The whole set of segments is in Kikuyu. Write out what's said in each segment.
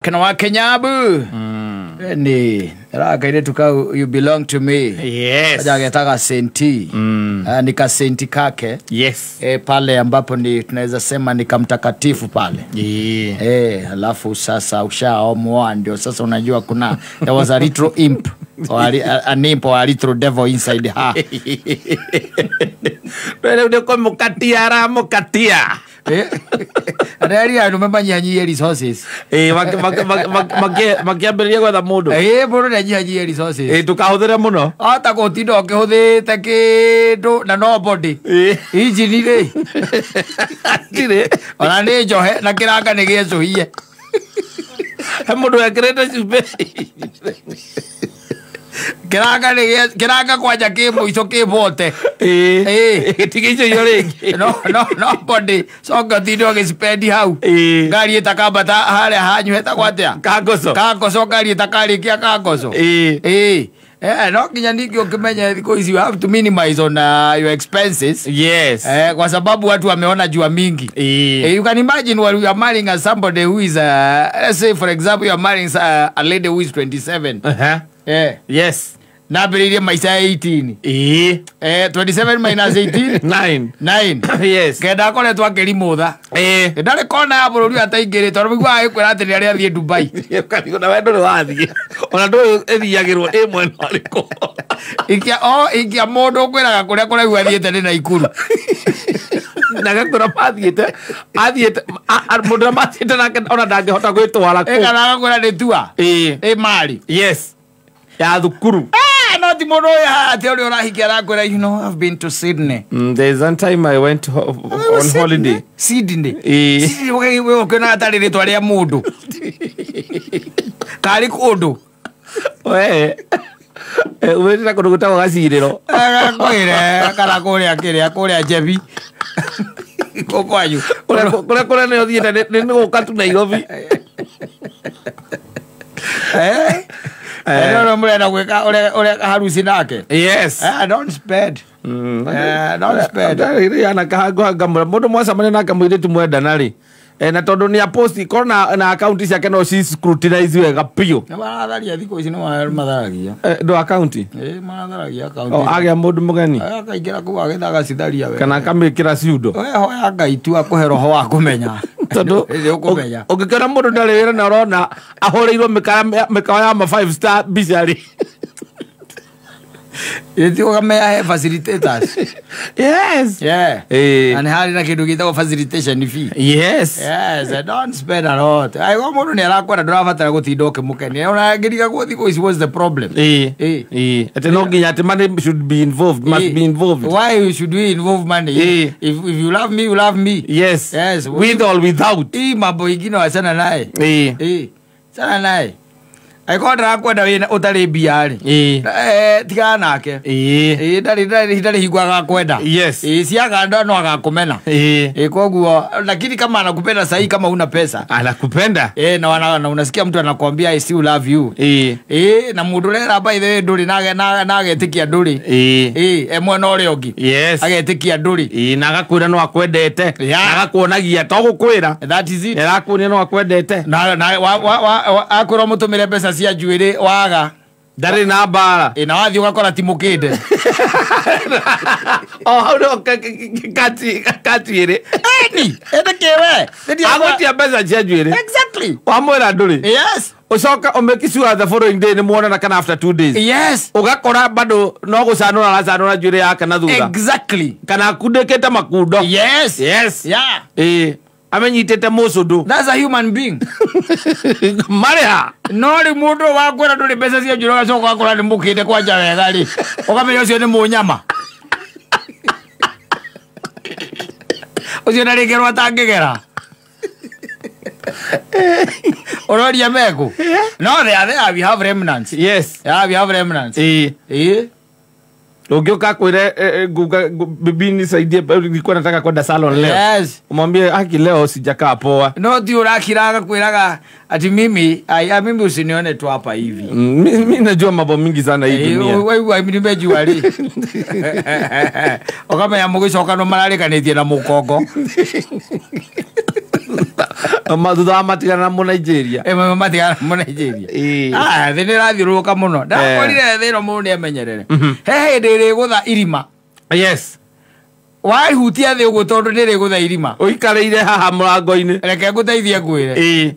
Kana wa Kenyabu. Ni raka tukau you belong to me. Yes. Aja senti. Nika senti kake. Yes. Pale ambapo ni tunaweza sema ni kamtakatifu pale. Yeah. Alafu sasa ushaomoa ndio sasa unajua kuna there was a little imp or an imp or a little devil inside her. Pero ndio mukatia ra mukatia. Adari remember nyanyie resources. Makiambĩrĩria gwetha mũndũ. Mũndũ nĩanyihanyihie resources. Ndũkahũthĩre mũno. Ata gũtinda ũkĩhũthĩte kĩndũ na nobody. Injini rĩ. Ndirĩ. Ona nĩ njohe na kĩranga nĩ gĩecũhie. He mũndũ wekĩrĩte cumbĩ. Kiranga ni kiranga kwanja ki muico ki bote. Gĩtigĩico rĩngĩ. No nobody. Coka ũtinde ũgĩcipendi hau. Ngari ĩtakambata harĩa hanyu hetagwo atĩa? Kangoco. Kangoco ngari ĩtakarĩkia kangoco. No nginya ningĩ ũkĩmenye thikũ ici you have to minimize on your expenses. Yes. Kwa sababu watu wameona jua mingi. You can imagine while you are marrying a somebody who is let's say for example you are marrying a lady who is 27. Yes. Nambĩrĩirie maica ya 18. 27 minus 18 9. 9. Yes. Kenda akoretwo akĩrimũtha. Ndarĩ kona ya bũrũri ataingĩrĩte tondũ mũiguaga agĩkwĩra atĩ nĩ arĩa athiĩ Dubai. Ũkarigwo na we ndũrĩ wathiĩ. Ona ndũĩ ĩthiagĩrwo ĩ mwena ũrĩkũ. Ikia ikia mũndũ ũkwĩraga kũrĩa kũraihu athiĩte nĩ Naikuru. Na agakwĩra mathiĩte athiĩte mũndũ ũrĩa mathiĩte nake ona ndangĩhota gwĩtwara kũu. Kana agakwĩra nĩ tua. Ĩ mari. Yes. Ya thukuru. No ti mũndũ ũyũ atĩ ũrĩa ũrahikia arakwĩra you know I've been to Sydney. There's one time I went on holiday. Sydney. Sydney wewe ũkĩona atarĩ rĩtwa rĩa mũndũ. Karĩ kũndũ. We. Wĩrĩra kũndũ gwĩtagwo Gacirĩro. Agakwĩre kana kũrĩa kĩrĩa kũrĩa Njebi. Kũ kwanyu. Kũrĩa kũrĩa nĩ ũthiĩte nĩ gũka tu Nairobi. No murenda gwika uria harusi nake. Yes. Don't spend. Don't spend. Ana kahango hanga mundu mwacemania nake mũirĩtu mwendana rĩ. Na tondu ni aposti kona na account ciake no ci scrutinize wega biũ. Nĩ maratharia thikũ ici nĩ matharagia. Ndo account? Matharagia account. O agĩa mũndũ mũgeni. Akaingĩra kũu agĩthaga citharia wega. Kana akamĩkĩra ciundo. We hoya Ngai tu akũhe roho wa kũmenya. Tondu ũngĩkĩona mũndũ ndarĩ wĩra na ũrona ahũrĩirwo mĩkawa ya ma 5 star mbica rĩ. Ĩti ũkamenya he facilitators. Yes. Yeah. And harĩ na kĩndũ gĩtagwo facilitation fee. Yes. Yes, I don't spend a lot. Aigo mũndũ nĩ arakwenda ndũrabatara gũtinda ũkĩmũkenia. Ona ngĩrigagwo thikũ ici what's the problem? Atĩ no nginya atĩ money should be involved, must be involved. Why should we involve money? If you love me, you love me. Yes. Yes. With or without. Mambo ingine wachana naye. Achana naye. Aikorwo ndarakwenda wĩna ũtarĩ mbia rĩ. Tigana nake. Ndarĩ hingo agakwenda. Yes. Ciaganda no agakũmena. Koguo lakini kama anakupenda sahi kama una pesa. Anakupenda? Na unasikia mtu anakuambia I still love you. Na mũndũ ũrera by the way ndũrĩ na agetĩkia ndũrĩ. Mwena ũrĩa ũngĩ. Yes. Agetĩkia ndũrĩ. Na agakwĩra no akwendete. Na agakuonagia to gũkwĩra. That is it. Arakuonia no akwendete. Na akwĩra mũtũmĩre mbeca cia njuĩrĩ waga. Ndarĩ na mbara. Na wathiĩ ũgakora ti mũkĩnde. O hau no kati ĩrĩ. Eni, ĩndĩ kĩwe. Agũtia mbeca cia njuĩrĩ. Exactly. Wamwĩra ndũrĩ. Yes. Ũcoka ũmake sure the following day nĩ muonana kana after 2 days. Yes. Ũgakora bado no gũcanũra aracanũra njuĩrĩ yake na thutha. Exactly. Kana akundĩkĩte makundo. Yes. Yes. Yeah. Amenyitĩte mũcũndũ. That's a human being. Marĩha. No rĩ mũndũ wakwĩra ndũrĩ mbeca cia njuĩrĩ ũgacoka ũgakora nĩ mũkĩnde kwanja wega rĩ. Ũkamenya ũcio nĩ mũnyama. Ũcio ndarĩ ngero atangĩgera. Ũroria mekũ? No they are there, we have remnants. Yes. Yeah, we have remnants. Ũngĩũka kwĩre bibi nisaidie nilikuwa nataka kwenda salon leo. Yes. Umwambie haki leo sijakaa poa. No ti ũrakiraga kwĩraga ati mimi mimi usinione tu hapa hivi. Mimi najua mambo mingi sana hii dunia. Wewe nimejua rĩ. Ũkamenya mũgĩcoka no mararĩkanĩtie na mũkongo. Thutha wa matigana na Mũnigeria. Matigana na Mũnigeria. Thĩ nĩ ĩrathiũrũrũka mũno. Ndakorire thĩ ĩno mũndũ nĩ amenyerere. He hĩndĩ ĩrĩgũtha irima. Yes. Waihutia thĩ ũguo tondũ nĩ ĩrĩgũtha irima. Ũikarĩire haha mũrango-inĩ. Reke ngũteithie ngwĩre.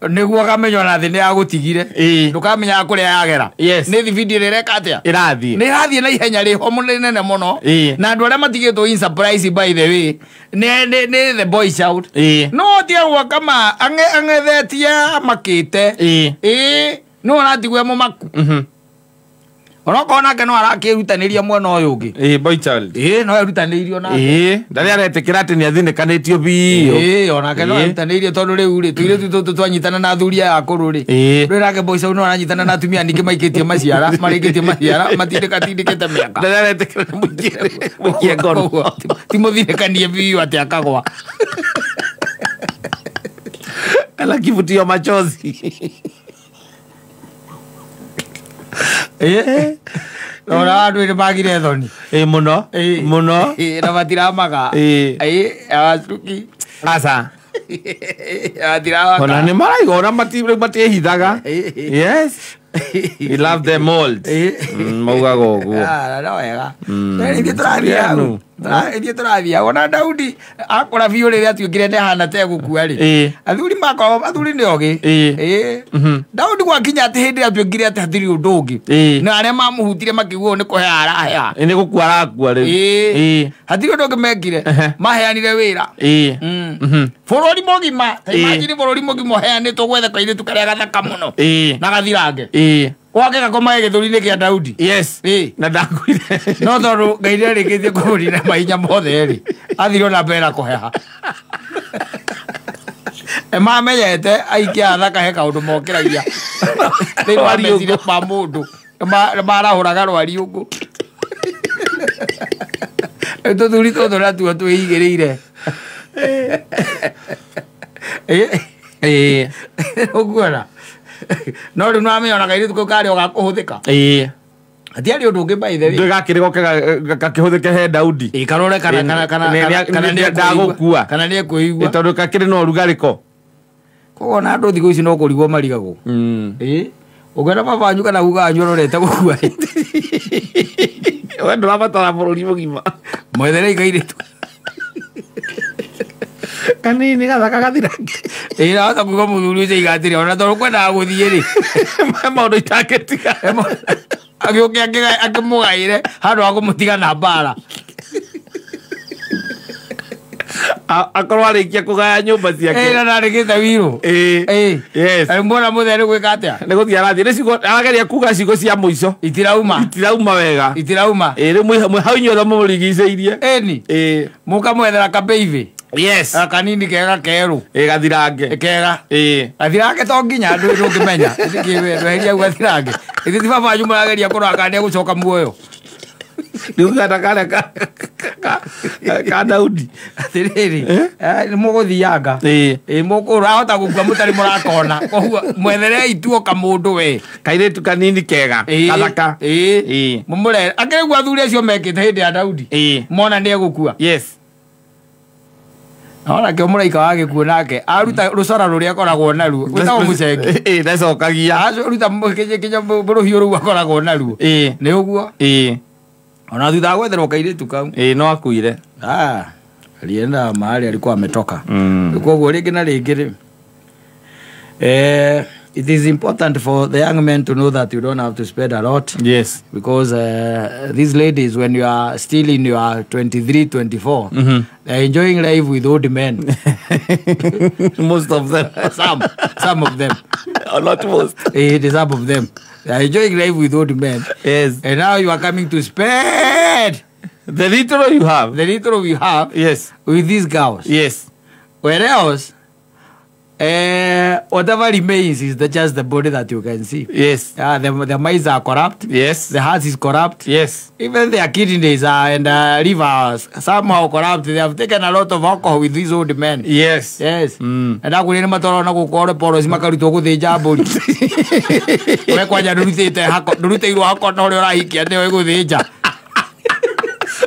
Nĩguo ũkamenya ona thĩ nĩ yagũtigire. Ndũkamenyaga kũrĩa yagera. Yes. Nĩ thibindi ĩrĩa ĩreka atĩa? Ĩrathiĩ. Nĩ ĩrathiĩ na ihenya rĩho mũno rĩnene mũno. Na andũ arĩa matigĩtwo in surprise by the way nĩ the boy child. No tiga gwaka ma ang'ethetie amakĩte. No aratigwo mũmaku. Onokorwo nake no arakĩrutanĩria mwena ũyũ ũngĩ. Boy child. No erutanĩirio nake. Ndarĩ aretĩkĩra atĩ nĩathinĩkanĩtio biũ. Onake no erutanĩirie tondũ rĩu rĩ tũirĩtu tũtũ twanyitana na athuri aya akũrũ rĩ. Rĩu nake boy child no aranyitana na atumia ningĩ maikĩtie maciara, marĩkĩtie maciara, matindĩkatindĩkĩte mĩaka. Ndarĩ aretĩkĩra nĩ mũikie ngono. Ti mũthinĩkanie biũ atĩ akagwa. Kana kivutio machozi. Ora andũ nĩ magire thoni. Mũno. Mũno. Na matiramaga. Acuki. Aca. Matiramaga. Ona nĩ maraiga ona matiĩhithaga. Yes. We love them all. Maugaga ũguo. No wega. Ithuĩ tũrathiĩ hau. Ithuĩ tũrathiĩ hau. Ona Daudi akũra biũ rĩrĩa atuĩkire nĩ ahana ta egũkua rĩ. Athuri makoragwo athuri nĩ ogĩ. Daudi gwakinya atĩ hĩndĩ ĩrĩa atuĩkire atĩ hatirĩ ũndũ ũngĩ. Na arĩa mamũhutirie makĩigua ũũ nĩ kũhea arahea. Nĩ gũkua arakua rĩu. Hatirĩ ũndũ ũngĩ mekire. Maheanire wĩra. Bũrũri mũgima. Imagine bũrũri mũgima ũheanĩtwo gwetha kairĩtu karĩa gathaka mũno. Na gathirange. Gwake gakomage gĩthũri-inĩ kĩa Daudi. Yes. Na ndakuire. No tondũ Ngai nĩarĩkĩtie kũmũnina mahinya mothe rĩ, athire ona mbere na kũheha. Mamenyete aikia athaka he kaũndũ mokĩragia. Thĩinĩ wa meciria ma mũndũ. Nĩmarahũraga rwariũngũ. Tũthuri tũtũ natuo twĩigĩrĩire. Ũkuona? No rĩu nĩwamenya ona kairĩtu kau karĩ o ga kũhũthĩka. Hatiarĩ ũndũ ũngĩ by the way. Ndũgakĩrĩ goke gakĩhũthĩke he Daudi. Karore kana ndagũkua. Kana nĩekũigua. Tondũ kakĩrĩ na ũrugarĩ ko. Koguo ona andũ thikũ ici no kũrigwo marigagwo. Ũngĩona baba wanyu kana guka wanyu arorete gũkua. We ndũrabatara bũrũri mũgima. Mwetherei kairĩtu. Kanini gathaka gathirange. Nahota kuuga mũthuri ũcio aiga atĩrĩ ona tondũ kwendaga gũthiĩ rĩ. Maũndũ itangĩtiga. Agĩũke akĩmũgaĩre handũ ha kũmũtiga na mbara. Akorwo arĩkia kũgaya nyũmba ciake. Na ndarĩkĩte wirũ. Yes. Rĩu mwona mũthee nĩ gwĩka atĩa? Nĩ gũthiĩ arathiĩ. Nĩ ciugo arageria kuga ciugo cia mũico. Itirauma. Itirauma wega. Itirauma. Rĩu mwĩ hau inyuothe mũmũrigicĩirie. Ĩni. Mũkamwethera kababy. Yes. Kanini kega kerũ. Gathirange. Kega. Gathirange to nginya andũ ndũngĩmenya. Ndweheria gathirange. Ithuĩ ti baba wanyu mũrageria kũrora kana nĩegũcoka muoyo. Ndiuga karĩa ka Daudi. Atĩrĩrĩ, nĩ mũgũthianga. Mũkũrahota gũkua mũtarĩ mũrakona. Koguo mwetherei tu o kamũndũ we. Kairĩtu kanini kega. Gathaka. Mũmũrehe. Akĩrĩ guo athuri acio mekĩte hĩndĩ ya Daudi. Mona nĩegũkua. Yes. Ona kĩo mũraika wa gĩkuũ nake aruta rũcora rũrĩa akoragwo naruo wĩtagwo mũcengi. Ndacokagia. Aruta kinya rũhiũ rũu akoragwo naruo. Nĩ ũguo. Ona thutha wa gwetherwo kairĩtu kau. No akuire. Alienda mahali alikuwa ametoka. Koguo rĩngĩ na rĩngĩ rĩ, it is important for the young men to know that you don't have to spend a lot. Yes. Because these ladies, when you are still in your 23, 24, they're enjoying life with old men. Most of them. Some of them. Or not most. Some of them. They are enjoying life with old men. Yes. And now you are coming to spend the little you have. The little we have. Yes. With these girls. Yes. Whereas, whatever remains is just the body that you can see. Yes. The minds are corrupt. Yes. The heart is corrupt. Yes. Even their kidneys are and livers somehow corrupt. They have taken a lot of alcohol with these old men. Yes. Yes. And akuri ni matoro na gukore poro cimakarutwo guthinja mburi. We kwanja ndurutite hako ndurutĩirwo hako na ũrĩa ũrahikia nĩwe gũthĩnja.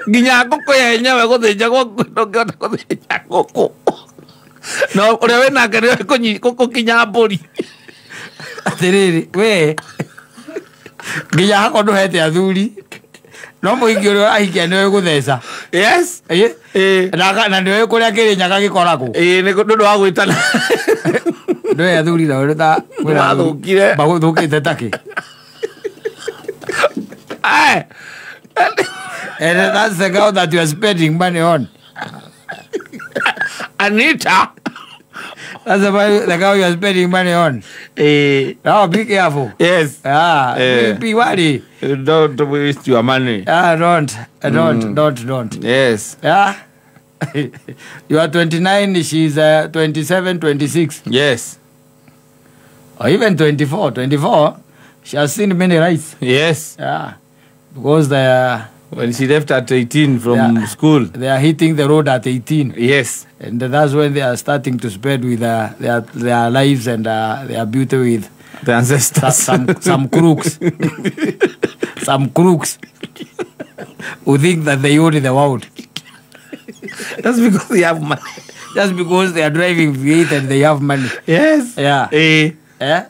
Nginya ngũkũ yenyewe gũthĩnja gwaku ndũngĩhota gũthĩnja ngũkũ. No ũrĩa wĩnake nĩwe gũkinya mbũri. Atĩrĩrĩ we nginya hakwa ndũhete athuri no mũhiki ũrĩa ahikia nĩwe gũtheca. Yes. Na nĩwe kũrĩa Kĩrĩnyaga gĩkoragwo. Ĩĩ nĩ ũndũ wa gwĩtana. Ndũĩ athuri nao nĩ ta Mathũkire. Magũthũkĩte takĩ. And that's the girl that you are spending money on. Anita. That's the girl you are spending money on. Now be careful. Yes. Be worried. Don't waste your money. Don't. Don't. Yes. Yeah. You are 29, she's 27, 26. Yes. Or even 24. 24, she has seen many rights. Yes. Yeah. Because they are... When she left at 18 from school. They are hitting the road at 18. Yes. And that's when they are starting to spread with their lives and their beauty with... The ancestors. Some crooks. Some crooks who think that they own the world. That's because they have money. Just because they are driving V8 and they have money. Yes. Yeah. Yeah.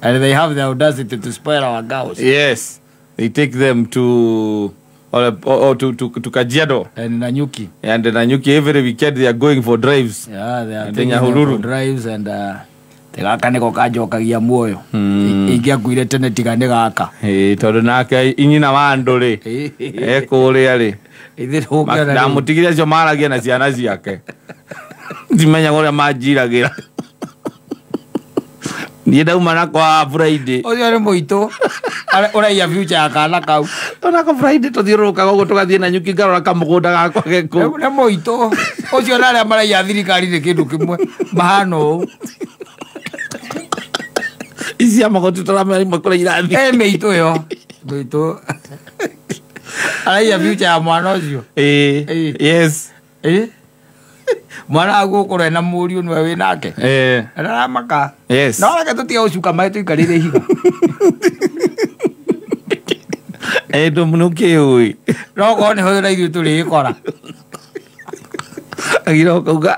And they have the audacity to spoil our girls. Yes. They take them to or to Kajiado and Nanyuki. And Nanyuki every weekend they are going for drives. Yeah, they are taking them for drives and gaka niko kajokagia muoyo. Ingiakuire tene tiga nĩ gaka. Tondũ nake inyina wa andũ rĩ ekũrĩa rĩ ndamũtigire acio maragia na ciana ciake ndimenyaga ũrĩa manjiragĩra. Niĩ ndauma na kwa Friday. Ũcio nĩ mũitũ ũraiya future ya kana kau. Onako Friday tũthiũrũrũkaga ũguo tũgathiĩ Nanyuki ngarora kamũgũnda gakwa ge kũu. Nĩ mũitũ ũcio na arĩa maraiya thirikari nĩ kĩndũ kĩmwe mahana ũũ. Ici magoti tũramera kũrĩa irathi. Mĩitũ ĩyo mĩitũ araiya future ya mwana ũcio. Yes. Mwana agũkũrwo ena mũriũ nĩwe wĩ nake. Aramaka. Yes. No reke tũtige gũcuka maĩ tũikarĩire ihiga. Ndũmũnũkĩũĩ. No korwo nĩ hũthĩra ithuĩ tũrĩgĩkora. Agĩra ũkauga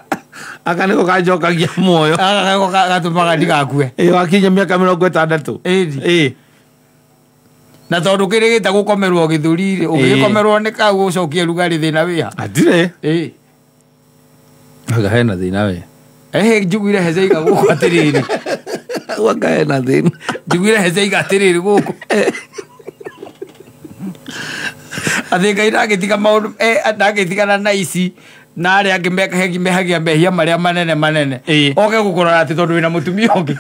aka nĩko kanjokagia muoyo. Aka nĩko gatũmaga ndigakue. Wakinya mĩaka 60. Na tondũ kĩrĩgĩte gũkomerwo gĩthũri rĩ, ũngĩgĩkomerwo nĩ kau ũcokie rugarĩ thĩna wĩha. Hatirĩ. Anga hena thĩna we. Njiguire heceiga gũkũ atĩrĩrĩ. Anga hena thĩna. Njiguire heceiga atĩrĩrĩ gũkũ. Atĩ Ngai ndangĩtiga maũndũ, ndangĩtigana na ici na arĩa angĩ mehagia mehia marĩa manene manene. Oke gũkũrora atĩ tondũ wĩna mũtumia ũngĩ.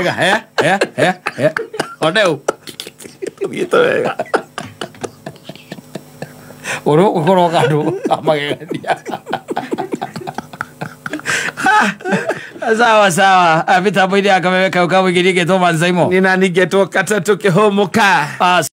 Ega he. One ũ. Tũthiĩte wega. Ũrũgũkorwo kandũ kamagegania. Sawa sawa. Mitambo-inĩ ya kameme kau kamũingĩ niĩ ngetwo Manzaimo. Nĩ nani ngetwo Katatũ Kĩhũmũka.